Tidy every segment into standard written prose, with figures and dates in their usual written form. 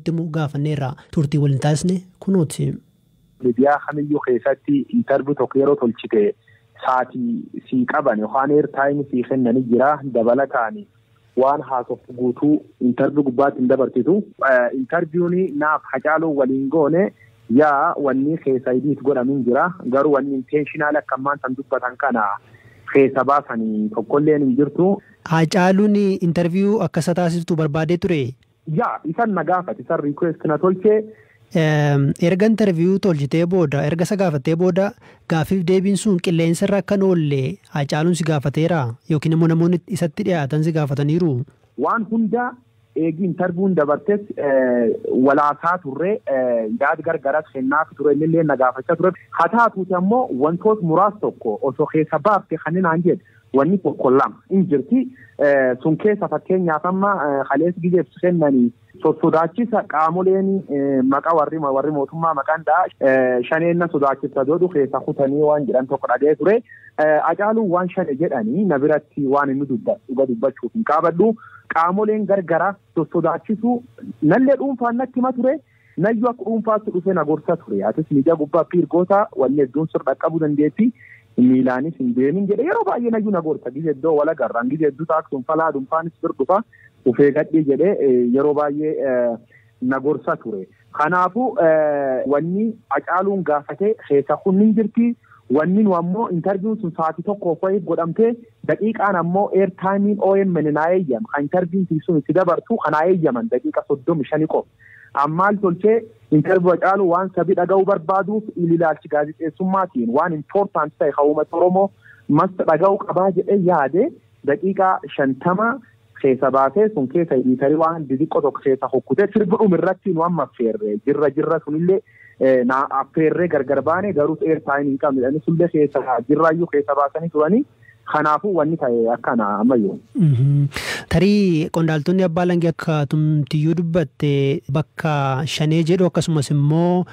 nutti himu gaafanneerra. Turtii waliin taasisne kunuuti. Miidiyaa kamiyyuu keessatti interview tokko yeroo tolchite sa'aatii sii qaban yookaan airtime sii kennanii jira dabalataan waan haasoftu guutuu interview gubbaatti hin dabarsitu. Interviewni naaf Hacaaluu waliin goone yaa wanni keessa idiit godhamin jira garuu wanni intentional akka ammaan san dubbatan kana keessa baasanii tokkolleen hin jirtu. Hacaaluun interview akka isa taasiftu barbaadee ture. Yaa isan na gaafate isan request na tolchee. Erga interview tolchitee booda erga isa gaafattee booda gaaffiif deebiin sun qilleensa irra akka oolle Hacaaluun si gaafateera yookiin immoo namoonni isatti dhiyaatan si gaafataniiru. Waan hunda eegi interviewun dabartes walaasaa turre yaad gargaras kennaaf ture innillee na gaafachaa ture. Haa taatuuti ammoo wantoota muraasa tokko osoo keessa baafte kanneen aan jedhu wanni tokko lama hin jirti. Sun keessa fakkeenyaaf amma kaleessa gizeef kennanii sodaachisa qaamoleen maqaa warri mootummaa maqaan dha shaneen na sodaachisa jedhu keessa kutanii waan jedhan tokko dhaga'ee ture. Hacaaluun waan shane jedhanii na biratti waan inni dhuga dubbachuuf hin qaabadhu. Qaamoleen gargara sodaachisu nallee dhuunfaan natti hima ture. Nayyuu akka dhuunfaatti dhufee na gorsa ture. Atis miidiyaa gubbaa piirgoota wanni hedduun sirra qaqqabuu dandeetti. Miilaanis hin deemin jedhe yeroo baay'ee nayyuu na gorsa. Gizee iddoo wal agarraan gizee hedduu taaksuun falaa dhuunfaanis bir dhufa ufee gadhii jedhe yeroo baay'ee na gorsa ture. Kanaafuu wanni Hacaaluun gaafatee keessa kun hin jirti. Wanni nu ammoo interviewun sun sa'aatii tokkoof wayii godhamtee daqiiqaan ammoo airtimeiin OMN naa eeyyama. Kan interviewun sun itti dabartu kanaa eeyyaman daqiiqa 35 qofa. Ammaal tolchee interview Hacaaluu waan sabi dhaga'uu barbaaduuf ilaalchi gaazexeessummaatiin waan important ta'e kan uummata Oromoo masta dhaga'uu qabaa jedhee yaade daqiiqaa 50 keessa baasee sun keessa editarii waan xixiqqoo tokko keessa hokkutee sirbi dhumu irratti nu amma affeerre jirra jirra sunillee na affeerree gargar baane garuu airtime hin qabne jedhanii sullee keessa jirraayyuu keessa baasanii turanii. Kanaafuu wanni ta'e akkana ammayyuu. Tarii qondaaltonni abbaa langee akka tumtiyyuu dubbatte bakka shanee jedhu akkasumas immoo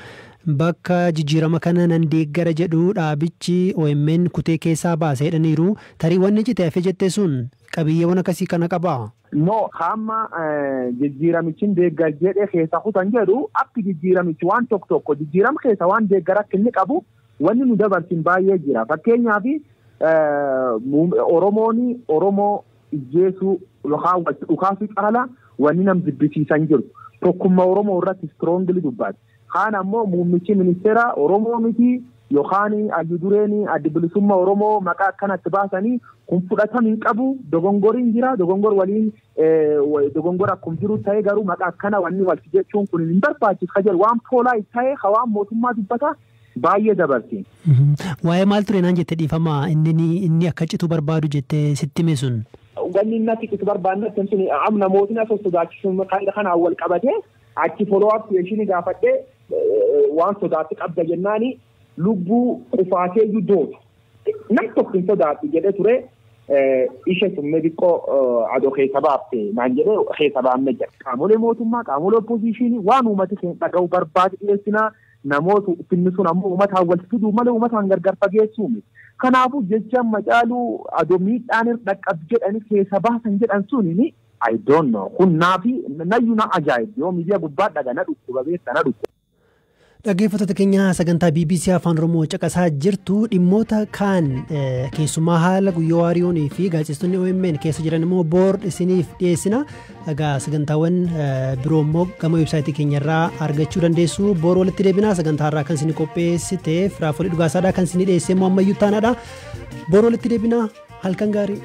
bakka jijjiirama kana nan deeggara jedhu dhaabichi OMN kutee keessaa baasee jedhaniiru. Tarii wanni cite hafe jette sun qabiyyeewwan akkasii kana qabaa? No, hamma jijjiiramichi deeggar jedhee keessa kutan jedhu akki jijjiiramichi waan tokko tokko jijjiirama keessa waan deeggara akka inni qabu wanni nu dabarsin baay'ee jira. Fakkeenyaaf Oromoon Oromoo ijjeesuu yookaan walitti dhukaasuu caala wanni nam jibbisiisan jiru. Tokkummaa Oromoo irratti strongly dubbata. Kaan ammoo muummichi ministeera Oromoo miti yookaan addi dureen addi bilisummaa Oromoo maqaa akkanatti baasanii kun fudhatama hin qabu. Dogongoriin jira. Dogongor waliin dogongor akkuma jiru ta'ee garuu maqaa akkana wanni walitti jechuun kun hin barbaachisu. Ka jedhu waan poolaa ta'ee waan mootummaa dubbata. Baay'ee dabarti. Waa'ee maal ture naan jette dhiifama inni akka citu barbaadu jettee sitti hime sun. Wanni inni akka citu barbaadne sun amma namootni as sodaachisuun kanaan wal qabatee achi follow up question gaafadhee waan sodaatti qabda jennaani lubbuu qufaatee iyyuu dootu. Nam tokko hin sodaatu jedhee ture ishee sun xiqqoo adoo keessa baafte naan jedhee keessa baafne jedha. Qaamolee mootummaa qaamolee oppositionii waan uummati keenya dhaga'uu barbaadu dhiyeessinaa. Namoota finni sun ammoo uummataan wal fiduu malee uummataan gargar fageessuu miti. Kanaafuu jecha Hacaaluu adoo miidhaan irra dhaqqabu jedhanii keessa baasan jedhan suni I don't know. Kun naafi nayyuu na ajaa'ib yoo miidiyaa gubbaa dhaga na dhukkuba beekta na dhukkuba. Dhaggeeffattoota keenya sagantaa BBC Afaan Oromoo caqasaa jirtu dhimmoota kaan keessumaa haala Guyyoo Waariyoonii fi gaazexeessitoonni OMN keessa jiran immoo boord isiniif dhiyeessina. Egaa sagantaawwan biroo immoo gama weebsaayitii keenyarraa argachuu dandeessu. Boor walitti deebinaa sagantaa irraa kan isin qopheessite Firaafolii Dhugaasaadhaa kan isin dhiyeesse immoo Ammayyuu Taanaadha. Boor walitti deebinaa halkan gaarii.